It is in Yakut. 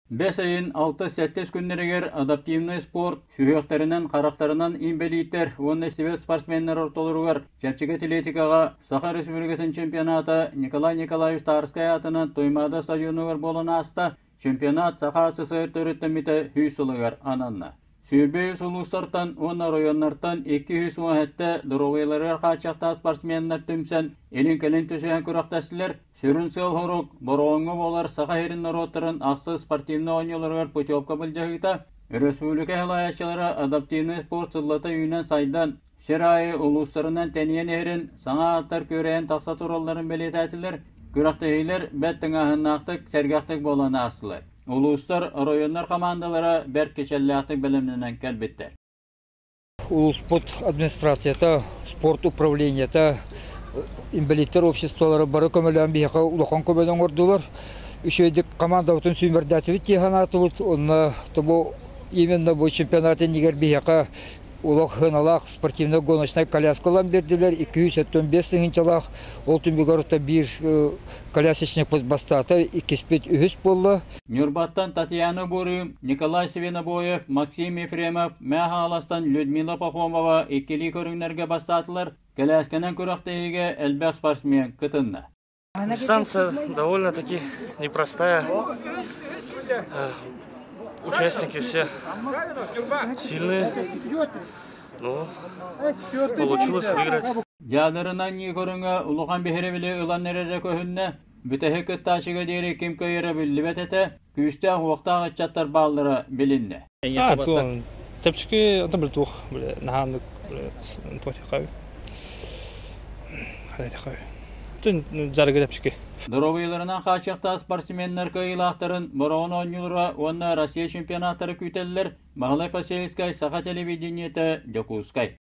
Бэс ыйын 6-7 күннэригэр адаптивнай спорт сүһүөхтэринэн, харахтарынан инбэлииттэр уонна истибэт спортсменнар ортолоругар чэпчэки атлетикаҕа Саха Республикатын чемпионата Николай Николаевич Тарскай аатынан Туймаада стадионугар буолан ааста. Чемпионат Саха СССР төрүттэммитэ 100 сылыгар ананна. 23 улуустартан уонна оройуоннартан 217 доруобуйаларыгар хааччахтаах спортсменнар түмсэн, илин-кэлин түсүһэн күрэхтэстилэр. Сүрүн сыал-сорук Бороҕоҥҥо буолар Саха сирин норуоттарын ахсыс спортивнай оонньууларыгар путевка былдьаһыыта, өрөспүүбүлүкэ салайааччылара адаптивнай спорт сыллата үүнэн-сайдан, сир аайы улуустарынан тэнийэн иһэрин, саҥа ааттар күөрэйэн тахса туралларын бэлиэтээтилэр, күрэхтэһиилэр бэрт тыҥааһыннаахтык, сэргэхтик буолан аастылар. Улуустар, оройуоннар хамаандалара бэрт кичэллээхтик бэлэмнэнэн кэлбиттэр. Улууспут администрацията, спорт управлениета, инбэлииттэр обществолара бары көмөлөөн биһиэхэ улахан көмөнү оҥордулар. Үчүгэйдик командабытын сүүмэрдээтибит дии санаатыбыт. Онно бу именно бу чемпионат иннигэр биһиэхэ улах сыаналаах спортивнай гоночнай коляска ылан биэрдилэр. 275 тыһыынчалаах. Ол түмүгэр биир колясочникпыт бастаата, иккиспит үһүс буолла. Ньурбаттан Татьяна Бурым, Николай Свинобоев, Максим Ефремов, Мэҥэ Хаҥаластан Людмила Пахомова иккилии көрүҥнэргэ бастаатылар. Кэлээскэнэн күрэхтэһиигэ элбэх спортсмен кытынна. Дистанция довольно-таки непростая. Участники все сильные. Ну, получилось выиграть. Дьааларынан көрүҥэ улахан биһирэбили ылан эрэрэ көһүннэ. Бүтэһик кыттааччыга диэри ким кыайара биллибэт этэ, күүстээх-уохтаах ыччаттар бааллара билиннэ. Чэпчэки онтон били туох били наһааннык туох дьарыгы чэпчэки. Доруобуйаларынан хааччахтаах спортсменнар кыайыылаахтарын Бороҕон оонньуулара уонна Россия чемпионаттара күүтэллэр. Баһылай Посельскай, Саха телевидениетэ, Дьокуускай.